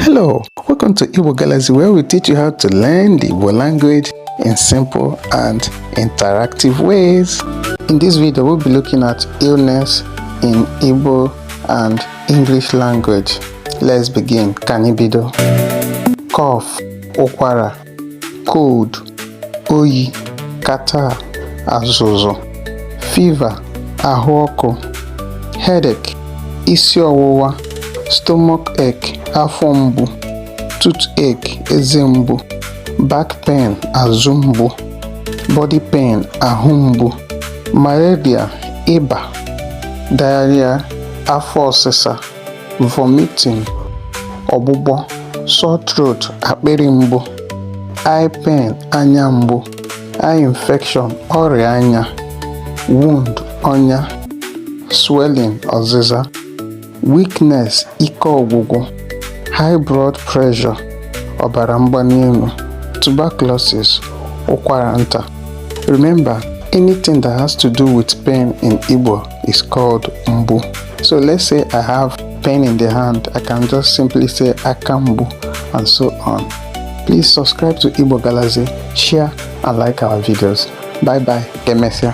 Hello, welcome to Igbo Galaxy, where we teach you how to learn the Igbo language in simple and interactive ways. In this video, we'll be looking at illness in Igbo and English language. Let's begin. Ka anyị bido. Cough, ụkwara, cold, oyi, catarrh, azụzụ, fever, ahụ ọkụ, headache, isi ọwụwa, stomach ache, afọ mgbu, toothache, eze mgbu, back pain, azụ mgbu, body pain, ahụ mgbu, malaria, ịba, diarrhea, afọ ọsịsa, vomiting, ọgbụgbọ, sore throat, akpịrị mgbu, eye pain, anya mgbu, eye infection, ọrịa anya, wound, ọnya, swelling, ọzịza, weakness, ike ọgwụgwụ, high blood pressure, ọbara mgbali elu, tuberculosis, ụkwara nta. Remember, anything that has to do with pain in Igbo is called mgbu. So let's say I have pain in the hand, I can just simply say aka mgbu and so on. Please subscribe to Igbo Galaxy, share and like our videos. Bye bye, Ka emesịa.